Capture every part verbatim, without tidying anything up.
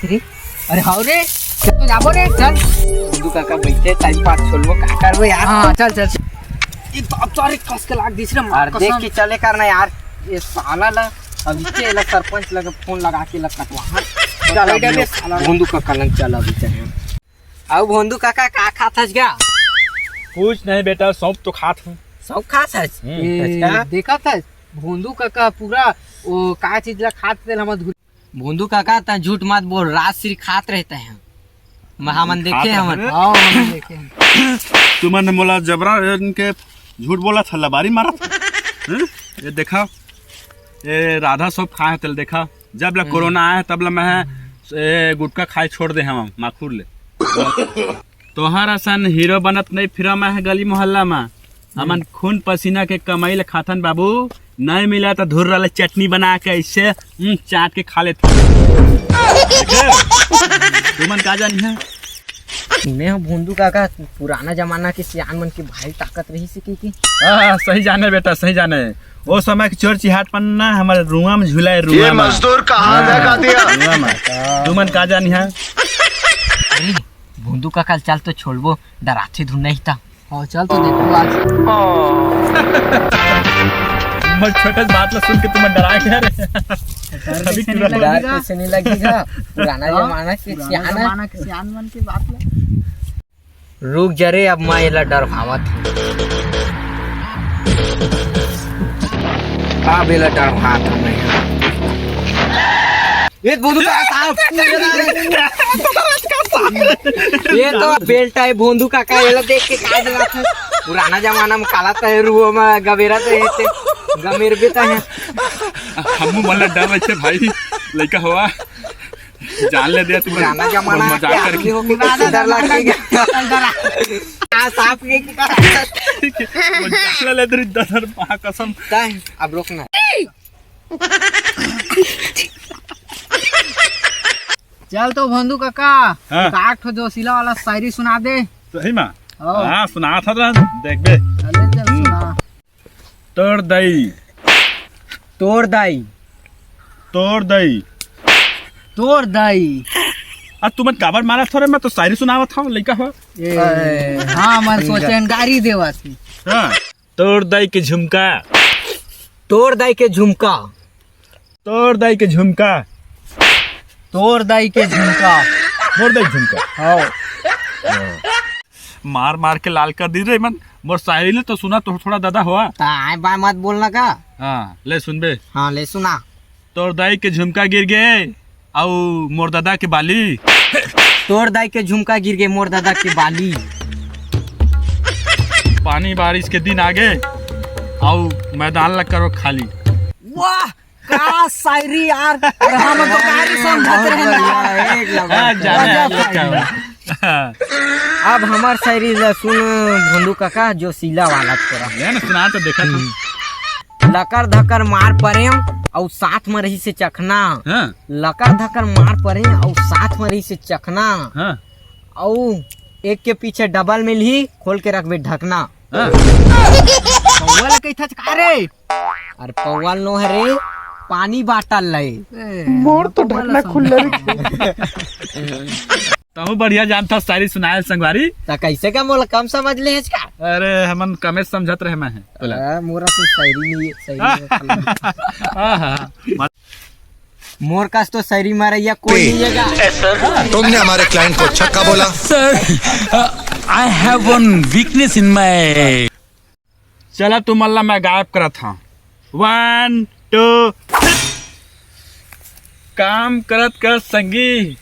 रे, अरे हाव रे, चल तो जाबो रे, चल। भोंदू काका बइठे, टाइम पास छोड़बो, का करबो यार? हाँ, चल, चल। ये तो अब तो अरे कस के लाग दिस रे, माँ यार, देख कसम। के चले करना यार, ये साला ला, अब इसे ला सरपंच लगे फोन लगा के ला कटवा। हाँ। चल, बैठ अभी ले, साला। भोंदू काका लंग चल अभी चल। अब भोंदू काका का खात हस क्या? कुछ नहीं बेटा, सौंफ तो खात हूँ। सौंफ खात हस? हम्म, ए, अच्छा। देखत हस, भोंदू काका पूरा वो का चीज ला खात तेल हमर भोंदू काका, तैं झूठ मत बोल, राजश्री खात रहे तैं। हमन देखे हवन। हाँ, हमन देखे हन। तुमन मोला जबरा इनके झूठ बोलत हव, लबारी मारत हव। हैं? ये देखा, ये राधा सौंफ खाए हव तेला देखा। जब ले कोरोना आए हे, तब ले मैं, ए, गुटखा खाए छोड़ दे हवं, माखुर ले। तोहर असन हीरो बनत नहीं फिरंव मैं गली मोहल्ला में। हमन खून पसीना के कमाई ले खाथन बाबू, नहीं मिला तो धुर्रा ले चटनी बना के ऐसे, हम्म, चाट के खा लेथन। देखे? तुमन का जानिहा? सुने हंव भोंदू काका, पुराना जमाना के सियान मन के भारी ताकत रहिस हे कि, कि? हाँ, हाँ, सही जाने बेटा, सही जाने। ओ समय के चोर चिहाट मन ना हमर रुआ में झुलाए, रुआ ये में। मजदूर कहाँ हाँ, धका दिया? रुआ में। तुमन का जानिहा? अरे, भोंदू काका ल चल तो छोड़बो, डराथे धुन नहीं ता। हाँ, चल तो देखो आज। मोर छोटे बात ला सुन के तुमन डरा गया रे। अभी तुरंत डर कैसे नहीं लगेगा? पुराना हाँ? जमाना के पुराना सियान। जमाना के सियान मन के बात ला। रुक जा रे, अब मैं एला डरवावत हूँ। अब एला डरवात हूँ मैं। ये भोंदू काका साहब। ये तो बेल्टा हे भोंदू काका, एला देख के का डरात हे? पुराना जमाना में काला तहे रुओ में गबेरा तहे ते गमेर बेटा है। हमू मन ला डर रहिथे भाई, लइका हवा। जान ले दे तू। पुराना जमाना मजाक के करके। आदमी हो के डर लगथे। आ, सांप के की कर। वो जान ले दे, डर, माँ कसम। तय, अब रोक ना। चल तो भोंदू काका, हाँ। एक आठ ठो जोशीला वाला शायरी सुना दे। सही में? हाँ। हाँ, सुनात हंव, देखबे। चले चल सुना। तोर दाई। तोर दाई। तोर दाई। तोर दाई। आ, तुमन काबर मारत हव रे? मैं तो शायरी सुनावत हंव, लइका हो। ए, हाँ, मैं सोचेन गारी देवत हे। हाँ। तोर दाई के झुमका। तोर दाई के झुमका। तोर दाई के झुमका। तोर दाई के झुमका। मोर दाई के झुमका। हाँ। मार मार के लाल कर दिस रे मन। मोर शायरी ले तो सुना तो थोड़ा दादा होवा। ताय बाय मत बोलना का। हाँ, ले सुनबे। हाँ, ले सुना। तोर दाई के झुमका गिर गे, अउ मोर दादा के बाली। तोर दाई के झुमका गिर गे, मोर दादा के बाली। पानी बारिश के दिन आगे, अउ मैदान ला करो खाली। वाह, का शायरी यार, अउ हम तो गारी समझत रहेन यार। एक नंबर। हाँ, जाने गजब यार, ये का शायरी। अब हमर शायरी ला सुन भोंदू काका, जोशीला वाला थोड़ा। ले ना, सुना तो देखा तू। लकर धकर मार परेंव, अउ साथ म रहिस हे चखना। हाँ। लकर धकर मार परेंव, अउ साथ म रहिस हे चखना। हाँ। अउ एक के पीछे डबल मिलही, खोल के रखबे ढकना। हाँ। पौवा ला कहिथच का रे? अरे पौवा ल नो हरे, पानी बाटल ले। ए, मोर तो पौवा ला ढकना खुल्ला समझा। रहिथे। तहूँ बढ़िया जानथस शायरी सुनाए संगवारी। त कइसे का मोला कम समझ ले हस का? अरे हमन कमे समझत रहे मैं। तोला। हाँ, मोर असन शायरी नहीं है, शायरी नहीं है। हाँ, हाँ, हाँ। मोर कस तो शायरी मारइया कोई नहीं है का। तुमने हमारे क्लाइंट को छक्का बोला। Sir, uh, I have one weakness in my चला तुमन ला मैं गायब करत हंव। One, two, three। काम करत करत संगी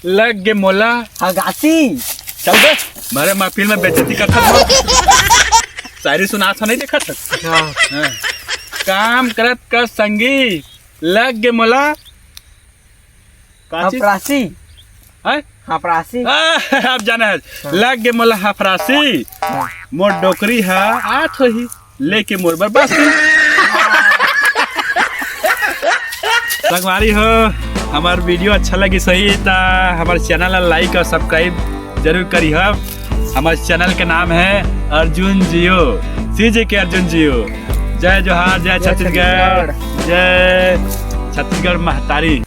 लग गे मोला। हगासी। चल बे, मारे महफिल में बेइज्जती करत हस। शायरी सुनात हंव, नहीं देखत हस। हाँ। हाँ। काम करत करत संगी लग गे मोला। का चीज? हफरासी। हैं? हफरासी। आ, अब जाना है। हाँ। लग गे मोला हफरासी। हाँ। मोर डोकरी हा आत होही, लेके मोर बर बासी। संगवारी हो, हमर video अच्छा लगिस होही त हमर channel ला like अउ subscribe जरूर करिहा। हमर channel के नाम है अर्जुन जियो, CJK अर्जुन जियो। जय जोहार, जय जय छत्तीसगढ़, छत्तीसगढ़। जय छत्तीसगढ़ महतारी।